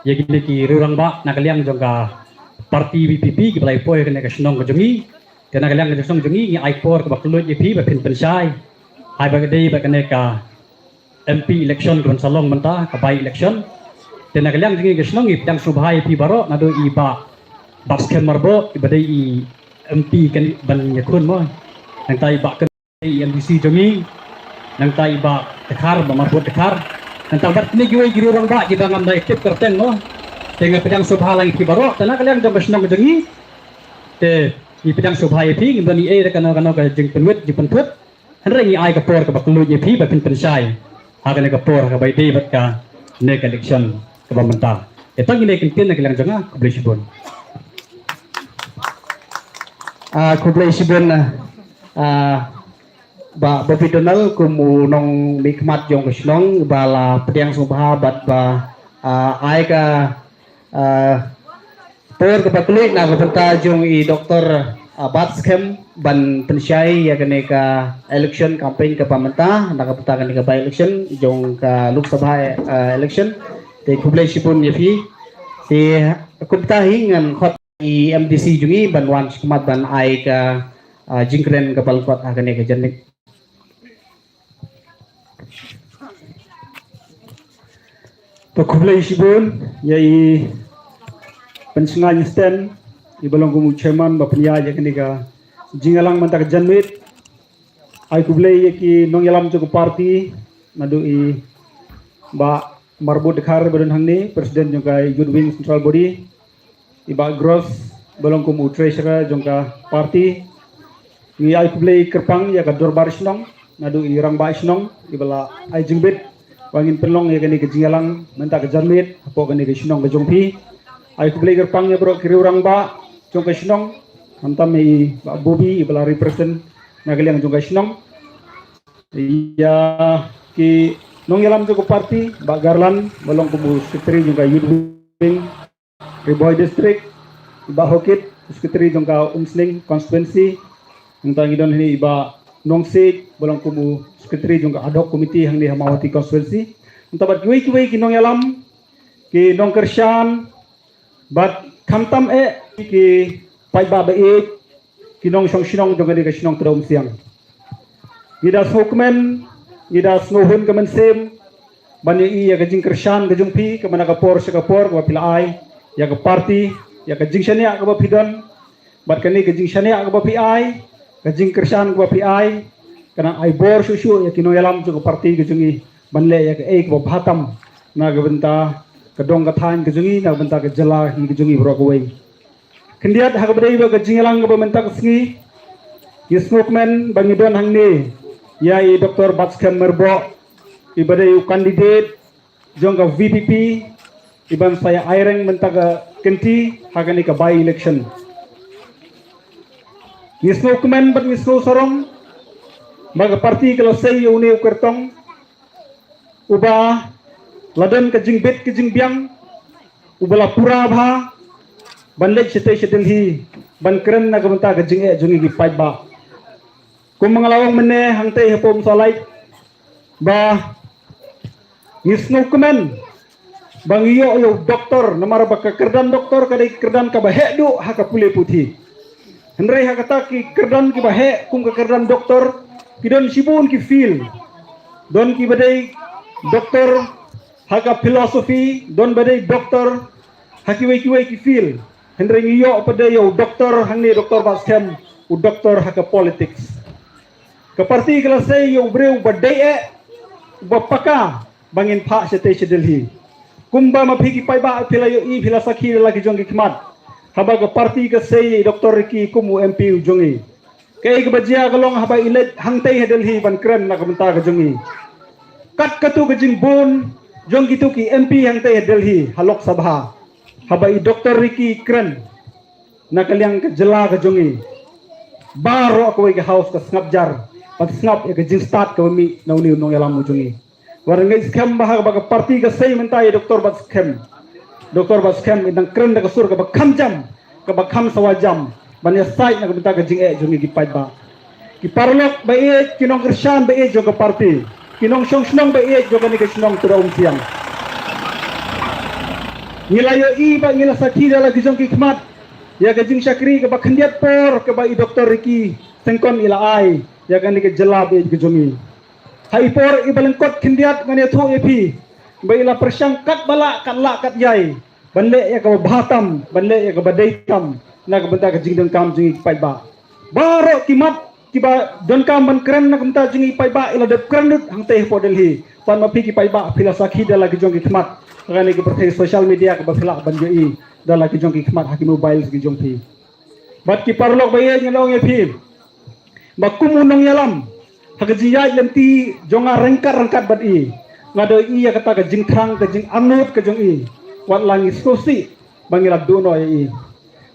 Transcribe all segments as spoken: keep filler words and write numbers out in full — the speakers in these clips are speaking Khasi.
ïa kine ki riew rangbah na ka liang jong ka party VPP kiba la ïa poi ha kane ka shnong ka jong ngi. Te na ka liang ka shnong jong ngi ngi ai por kaba kylluid ïa phi ba phin pynshai. Haba ka dei ba kane ka MP election kaban sa long mynta, ka by election. Te na ka liang jong ngi ka shnong ngi pdiang sngewbha ïa phi baroh, naduh i Bah Batskhem Myrboh iba dei i MP kane ban ïakhun mo. Nangta i Bah Ken i MDC jong ngi. Nangta i Bah Dkhar, Bah Marbud Dkhar. Nangta bad kine kiwei ki riew rangbah kiba ngam da ïa tip kyrteng mo. Te nga pdiang sngewbha lang ïa phi baroh, te na ka liang jong ka shnong jong ngi. Te ngi pdiang sngewbha ïa phi, ngim don ei ei da kano kano ka jingpynwit jingpynthut. Hynrei ngi ai ka por kaba kylluid ïa phi ba phin pynshai ha kane ka por kaba ïadei bad kane ka election kaba mynta. Ïa tang kine ki ktien na ka liang jong nga, khublei shibun. Ah, khublei shibun, ah, Bah Bobby Donald kum u nongmihkhmat jong ka shnong ba la pdiang sngewbha bad ba, ah, ai ka, ah, por kaba kylluid na ka bynta jong i Doktor, ah, Batskhem ban pynshai ïa kane ka election campaign kaba mynta na ka bynta kane ka by election jong ka Lok Sabha, ah, election. Te khublei shibun ïa phi. Te kumta hi ngan khot i MDC jong ngi ban wan shakhmat ban ai ka, ah, jingkren kaba lyngkot ha kane ka janmiet. To khublei shibun ïa i Pynshngaiñ Sten iba long kum u chairman ba pynïaid ïa kane ka jingïalang mynta ka janmiet. Ai khublei ïa ki nongïalam jong ka party, naduh i Bah Marbud Dkhar ba don hangne, president jong ka Youth Wing Central Body, i Bah Gross ba long kum u treasurer jong ka party. Ngi ai khublei kyrpang ïa ka dorbar shnong, naduh i rangbah shnong iba la ai jingbit ba ngin pynlong ïa kane ka jingïalang mynta ka janmiet hapoh kane ka shnong ka jong phi. Ai khublei kyrpang ïa baroh ki riew rangbah jong ka shnong, khamtam i Bah Bobby iba la represent na ka liang jong ka shnong. Ïa ki nongïalam jong ka party, Bah Garland ba long kum u secretary jong ka Youth Wing Ri Bhoi District, Bah Hokit, secretary jong ka Umsning constituency. Nangta ngi don hangne i Bah Nongsiej ba long kum u secretary jong ka ad hoc committee hangne ha Mawhati constituency. Nangta bad kiwei kiwei ki nongïalam, ki nongkyrshan, bad khamtam eh ki paidbah ba ïeit, ki nongshong shnong jong kane ka shnong Tyrwa Umsiang. Ngi da sngewkmen, ngi da sngewhun ka mynsiem ban ïohi ïa ka jingkyrshan ka jong phi kaba na ka por sha ka por kaba phi la ai ïa ka party, ïa ka jingshaniah kaba phi don. Bad kane ka jingshaniah kaba phi ai, ka jingkyrshan kaba phi ai, ka nang ai bor shuh shuh ïa ki nongïalam jong ka party ka jong ngi ban leh ïa kaei kaba bha tam na ka bynta ka dong ka thaiñ ka jong ngi, na ka bynta ka jylla hi ka jong ngi baroh kawei. Khyndiat ha kaba dei bad ka jingïalang kaba mynta ka sngi, ngi sngewkmen ba ngi don hangne ïa i Doktor Batskhem Myrboh iba dei u candidate jong ka VPP iban sa ïa aireng mynta ka kynti ha kane ka by election. Ngi sngewkmen bad ngi sngewsarong ba ka party ka la sei ïa une u kyrtong uba la don ka jingbit ka jingbiang, uba la pura bha ban leit shatei sha Delhi ban kren na ka bynta ka jingeh jong ngi ki paidbah. Kum nga la ong mynne hangtei hapoh Umsawlait ba ngi sngewkmen ba ngi ïoh ïa u doktor, namar ba ka kyrdan doktor ka dei kyrdan kaba heh duh ha ka pule puthi. Hynrei ha kata ki kyrdan kiba heh kum ka kyrdan doktor, ki don shibun ki field. Don kiba dei doktor ha ka philosophy, don ba dei doktor ha kiwei kiwei ki field. Hynrei ngi ïoh pat de ïa u doktor hangne, Doktor Batskhem, u doktor ha ka politics. Ka party ka la sei ïa u briew uba dei eh, uba paka ba ngin phah shatei sha Delhi. Kumba ma phi ki paidbah phi la ïohi, phi la sakhi da la ki jong ki khmat, haba ka party ka sei ïa i Doktor Ricky kum u MP u jong ngi. Kaei kaba jia ka long haba i leit hangtei ha Delhi ban kren na ka bynta ka jong ngi, kat katu ka jingbun jong kitu ki MP hangtei ha Delhi ha Lok Sabha, haba i Doktor Ricky i kren na ka liang ka jylla ka jong ngi, baroh kawei ka House ka sngap jar bad sngap ïa ka jingstad kaba mih na une u nongïalam u jong ngi. Wat ngeit skhem ba ha kaba ka party ka sei mynta ïa Doktor Batskhem, Doktor Batskhem i dang kren da ka sur kaba kham jam, kaba kham sawa jam ban ïasaid na ka bynta ka jingeh jong ngi ki paidbah. Ki paralok ba ïeit, ki nongkyrshan ba ïeit jong ka party, ki nongshong shnong ba ïeit jong kane ka shnong Tyrwa Umsiang, Ngi la ïohi bad ngi la sakhi da la ki jong ki khmat ïa ka jingshakri kaba khyndiat por kaba i Doktor Ricky Syngkon i la ai ïa kane ka jylla bad ka jong i. Ha i por iba lyngkot khyndiat ngan ïathuh ïa phi ba i la pyrshang katba lah, kat lah kat ïai ban leh ïa kaba bha tam, ban leh ïa kaba dei tam na ka bynta ka jingdonkam jong ngi ki paidbah. Baroh ki mat kiba donkam ban kren na ka bynta jong ngi ki paidbah i la dep kren lut hangtei hapoh Delhi. Bad ma phi ki paidbah phi la sakhi da la ki jong ki khmat ha kane ka pyrthei social media kaba phi lah ban ïohi da la ki jong ki khmat ha ki mobile ki jong phi. Bad ki paralok ba ïeit, ngan ong ïa phi ba kum u nongïalam ha ka jingïaid lynti jong nga ryngkat ryngkat bad i, nga da ïohi ïa kata ka jingthrang, ka jingangnud ka jong i. Wat la ngi sngewsih ba ngi la duh noh ïa i.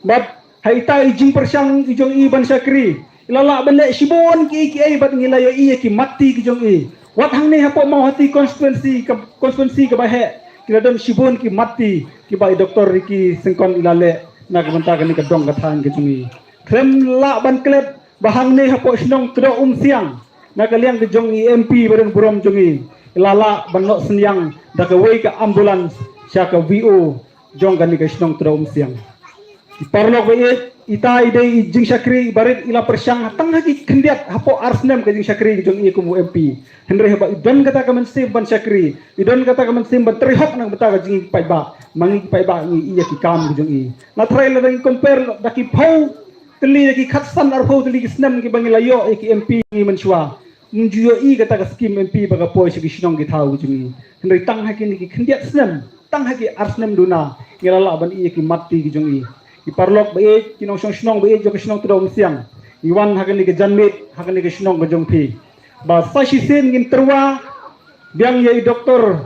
Bad ha ita i jingpyrshang i jong i ban shakri, i la lah ban leh shibun kiei kiei bad ngi la ïohi ïa ki mat ti ki jong i. Wat hangne hapoh Mawhati constituency, ka constituency kaba heh, ki la don shibun ki mat ti kiba i Doktor Ricky Syngkon i la leh na ka bynta kane ka dong ka thaiñ ka jong i. Khlem lah ban klet ba hangne hapoh shnong Tdoh Umsiang, na ka liang ka jong i M P ba don burom jong i, i la lah ban noh synñiang da kawei ka ambulance sha ka V O jong kane ka shnong Tdoh Umsiang. Ki paralok ba ïeit, ita i dei i jingshakri iba rit, i la pyrshang tang ha ki khyndiat hapoh ar snem ka jingshakri ka jong i kum u M P. Hynrei haba i don kata ka mynsiem ban shakri, i don kata ka mynsiem ban trei hok na ka bynta ka jong ngi ki paidbah, ma ngi ki paidbah ngi ïohi ïa ki kam ka jong i. Nga tharai lada ngi compare da ki phew tylli, da ki khatsan arphew tylli ki snem kiba ngi la ïoh ïa ki M P ngi mynshuwa, ym ju ïohi kata ka skim M P ba ka poi sha ki shnong ki thaw ki jong i. Hynrei tang ha kine ki khyndiat snem, tang ha ki ar snem duna, ngi la lah ban ïohi ïa ki mat ti ki jong i. Ki paralok ba ïeit, ki nongshong shnong ba ïeit jong ka shnong Tdoh Umsiang, ngi wan ha kane ka janmiet ha kane ka shnong ka jong phi ba sa shisien ngin tyrwa biang ïa i Doktor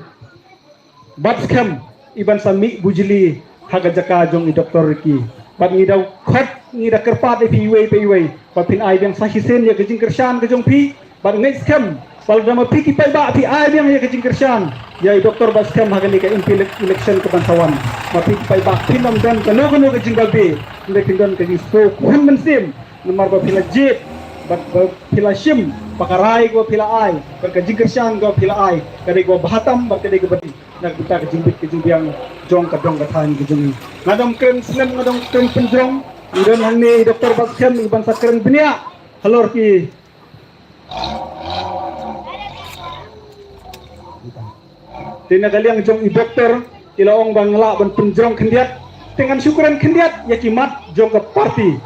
Batskhem i ban sa mih bujli ha ka jaka jong i Doktor Ricky. Bad ngi da khot, ngi da kyrpad ïa phi iwei pa iwei ba phin ai biang sa shisien ïa ka jingkyrshan ka jong phi. Bad ngeit skhem ba lada ma phi ki paidbah phi ai biang ïa ka jingkyrshan ïa i Doktor Batskhem ha kane ka M P ele-, election ka ban sa wan, ma phi ki paidbah phin ym don kano kano ka jingbabe, hynrei phin don ka jingsngewkmen mynsiem. Namar ba phi la jied, ba, ba phi la shim ba ka rai kaba phi la ai, ba ka jingkyrshan kaba phi la ai, ka dei kaba bha tam, ba ka dei kaba dei na ka bynta ka jingbit ka jingbiang jong ka dong ka thaiñ ka jong ngi. Nga dang kren snem, nga dang kren pynjrong, ngi don hangne i Doktor Batskhem i ban sa kren bniah halor ki Te na ka liang jong i Doktor, i la ong ba nga lah ban pynjrong khyndiat, te ngan shu kren khyndiat ïa ki mat jong ka party.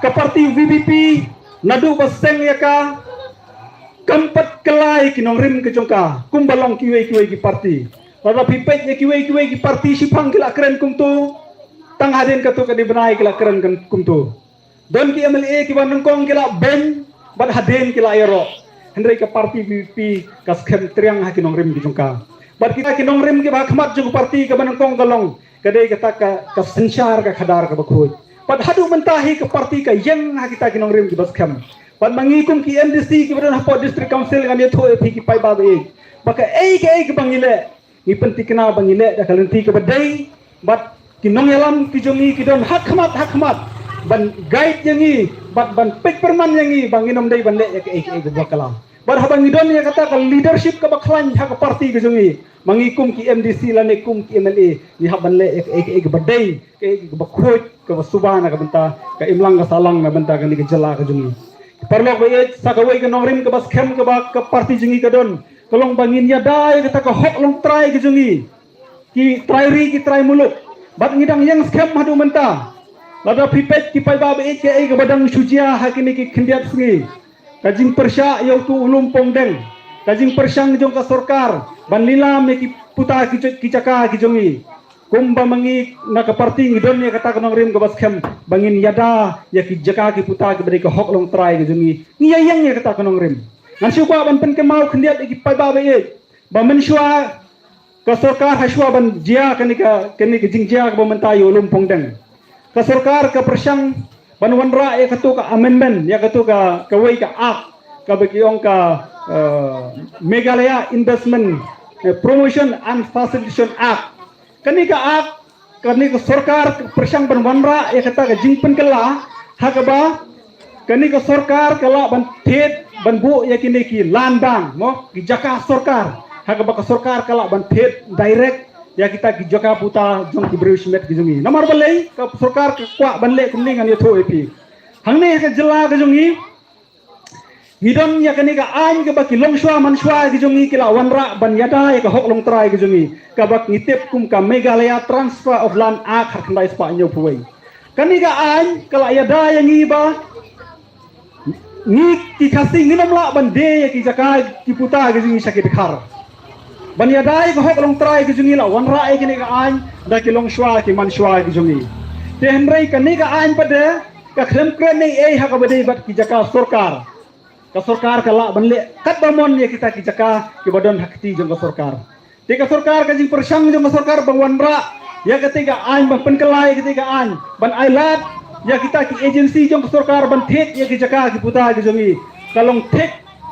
Ka party V P P, naduh ba seng ïa ka, kam pat kylla ïa ki nongrim ka jong ka kumba long kiwei kiwei ki party. Lada phi peit ïa kiwei kiwei ki party, shiphang ki la kren kumto, tang hadien katto katne bnai ki la kren kan kumto. Don ki M L A kiba nyngkong ki la beiñ, bad hadien ki la ïaroh. Hynrei ka party V P P ka skhem triang ha ki nongrim ki jong ka. Bad kita ki nongrim kiba ha khmat jong ka party kaba nyngkong ka long, ka dei kata ka, ka synshar ka khadar kaba khuid. Bad haduh mynta hi ka party ka ïeng ha kita ki nongrim kiba skhem. Bad ma ngi kum ki M D C kiba don hapoh District Council, ngan ïathuh ïa phi ki paidbah ba ïeit, ba kaei kaei kaba ngi leh, ngi pynthikna ba ngi leh da ka lynti kaba dei, bad ki nongïalam ki jong ngi ki don ha khmat ha khmat ban guide ïa ngi, bad ban peit pyrman ïa ngi ba ngin ym dei ban leh ïa kaei kaei kaba kylla. Bad haba ngi don ïa kata ka leadership kaba khlaiñ ha ka party ka jong ngi, ma ngi kum ki M D C lane kum ki M L A, ngi hap ban leh ïa kaei kaei kaba dei, kaei kaei kaba khuid, kaba suba na ka bynta ka imlang ka sahlang, na bynta kane ka jylla ka jong ngi. Paralok ba ïeit, sa kawei ka nongrim kaba skhem kaba ka party jong ngi ka don, ka long ba ngin ïada ïa kata ka hok longtrai ka jong ngi, ki trai ri, ki trai muluk. Bad ngi dang ïeng skhem haduh mynta. Lada phi peit ki paidbah ba ïeit, kaei kaba dang shu jia ha kine ki khyndiat sngi, ka jingpyrshah ïa uto u lum pongdeng, ka jingpyrshang jong ka sorkar ban lilam ïa ki puta ki, ki jaka ki jong ngi. Kumba ma ngi na ka party ngi don ïa kata ka nongrim kaba skhem ba ngin ïada ïa ki jaka ki puta kiba dei ka hok longtrai ka jong ngi, ngi ïa ïeng ïa kata ka nongrim. Ngan shu kwah ban pynkynmaw khyndiat ïa ki paidbah ba ïeit ba mynshuwa ka sorkar, ha shuwa ban jia kane ka, kane ka jingjia kaba mynta ïa u lum pongdeng, ka sorkar ka pyrshang ban wanrah ïa kato ka amendment, ïa kato ka, kawei ka act kaba ki ong ka, eh, Meghalaya Investment, eh, Promotion and Facilitation Act. Kane ka act, kane ka sorkar ka pyrshang ban wanrah ïa kata ka jingpynkylla, ha kaba kane ka sorkar ka lah ban thied, ban buh ïa kine ki land bank, mo, ki jaka sorkar, ha kaba ka sorkar ka lah ban thied direct ïa kita ki jaka puta jong ki briew shimet ki jong ngi. Namar balei ka sorkar ka kwah ban leh kumne ngan ïathuh ïa phi. Hangne ha ka jylla ka jong ngi, ngi don ïa kane ka aiñ kaba ki longshuwa manshuwa ki jong ngi ki la wanrah ban ïada ïa ka hok longtrai ki jong ngi, kaba ngi tip kum ka Meghalaya Transfer of Land Act, khatkhyndai spah hynñiewphew wei. Kane ka aiñ ka la ïada ïa ngi ba ngi ki Khasi ngin ym lah ban die ïa ki jaka ki puta ki jong ngi sha ki dkhar. Ban ïada ïa ka hok longtrai ki jong ngi la wanrah ïa kane ka aiñ da ki longshuwa ki manshuwa ki jong ngi. Te hynrei kane ka aiñ pat de ka khlem kren ei ei ha kaba dei bad ki jaka sorkar. Ka sorkar ka lah ban leh katba mon ïa kita ki jaka kiba don ha kti jong ka sorkar. Te ka sorkar, ka jingpyrshang jong ka sorkar ban wanrah ïa kata ka aiñ, ban pynkylla ïa kata ka aiñ, ban ailad ïa kita ki agency jong ka sorkar ban thied ïa ki jaka ki puta ki jong ngi, ka long thik,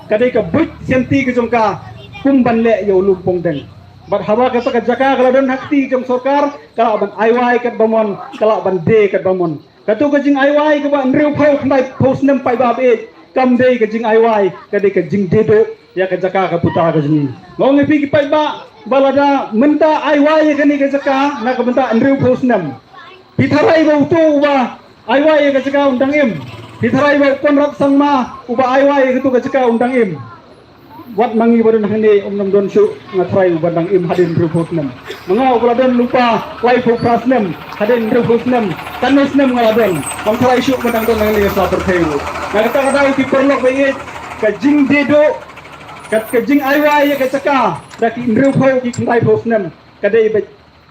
ka dei ka buit sianti ka jong ka kum ban leh ïa u lum pongdeng. Bad haba kata ka jaka ka la don ha kti jong sorkar, ka lah ban ai wai katba mon, ka lah ban die katba mon. Kato ka jingai wai kaba hynriewphew khyndaiphew snem paidbah ba ïeit, kam dei ka jingai wai, ka dei ka jingdie duh ïa ka jaka ka puta ka jong ngi. Nga ong ïa phi ki paidbah ba lada mynta ai wai ïa kane ka jaka na ka bynta hynriewphew snem, phi tharai ba uto uba ai wai ïa ka jaka un dang im? Phi tharai ba u Conrad Sangma uba ai wai ïa kato ka jaka un dang im? Wat ma ngi ba don hangne, ym nym don shuh, nga tharai uba dang im hadien hynriewphew snem. Ma nga uba la don lypa laiphew phra snem, hadien hynriewphew snem, katno snem nga la don, ngam tharai shuh ba dang don hangne ha sla pyrthei ruh. Na kata ka daw ki paralok ba ïeit, ka jingdie duh, ka, ka jingai wai ïa ka jaka da ki hynriewphew ki khyndaiphew snem, ka dei ba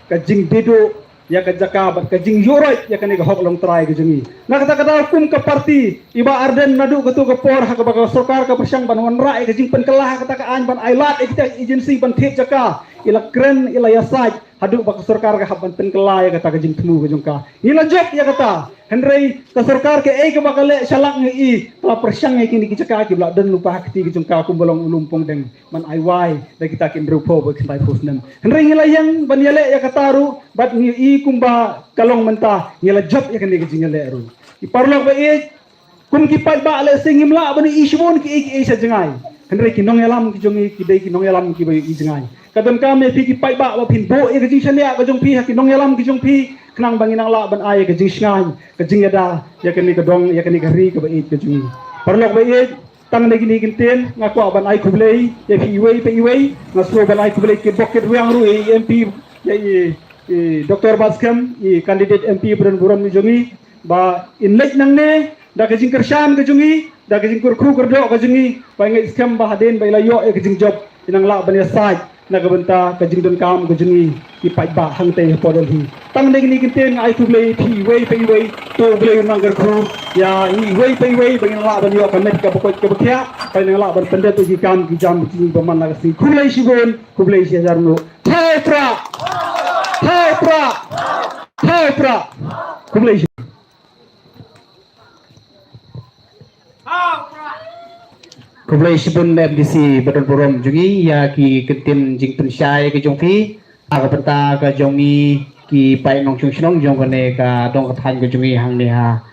ka jingdie duh ïa ka jaka bad ka jingïuhroit ïa kane ka hok longtrai ka jong ngi. Na kata ka daw kum ka party, i Bah Ardent naduh kato ka por ha kaba ka sorkar ka pyrshang ban wanrah ïa ka jingpynkylla ha kata ka aiñ ban ailad ïa kita agency ban thied jaka, i la kren, i la ïasaid haduh ba ka sorkar ka hap ban pynkylla ïa kata ka jingthmu ka jong ka. Ngi la jop ïa kata. Hynrei ka sorkar kaei kaba ka leh shalak ngi i, ka la pyrshang ïa kine ki jaka kiba la don lypa ha kti ka jong ka kumba long u lum pongdeng ban ai wai da kita ki hynriewphew bad khyndaiphew snem. Hynrei ngi la ïeng ban ïaleh ïa kata ruh, bad ngi i kumba ka long mynta, ngi la jop ïa kane ka jingïaleh ruh. Ki paralok ba ïeit, kum ki paidbah lehse ngim lah ban ïohi shibun kiei kiei sha jngai. Hynrei ki nongïalam ki jong ngi ki dei ki nongïalam kiba ïohi jngai. Ka donkam ïa phi ki paidbah ba phin buh ïa ka jingshaniah ka jong phi ha ki nongïalam ki jong phi, khnang ba ngin nang lah ban ai ïa ka jingshngaiñ, ka jingïada ïa kane ka dong, ïa kane ka ri kaba ïeit ka jong ngi. Paralok ba ïeit, tang da kine ki ktien nga kwah ban ai khublei ïa phi iwei pa iwei. Nga sngewbha ban ai khublei kitbok kitrwiang ruh ïa i M P, ïa i, i Doctor Batskhem, i candidate M P ba donburom jong ngi, ba in leit nangne da ka jingkyrshan ka jong ngi, da ka jingkyrkhu kyrdoh ka jong ngi, ba i ngeit skhem ba hadien ba i la ïoh ïa ka jingjop, in nang lah ban ïasaid na ka bynta ka jingdonkam ka jong ngi ki paidbah hangtei hapoh Delhi. Tang da kine ki ktien nga ai khublei ïa phi iwei pa iwei, to U Blei un nang kyrkhu ïa ngi iwei pa iwei ba ngin lah ban ïoh ka met kaba koit kaba khiah, ba ngin lah ban pyndep ïa ki kam ki jam ki jingim ba man la ka sngi. Khublei shibun, khublei shihajar nguh. Thai Prah! Thai Prah! Thai Prah! Khublei shibun. Khublei shibun M D C ba donburom jong ngi ïa ki ktien jingpynshai ka jong phi. Ha ka bynta ka jong ngi ki paid nongshong shnong jong kane ka dong ka thaiñ ka jong ngi hangne ha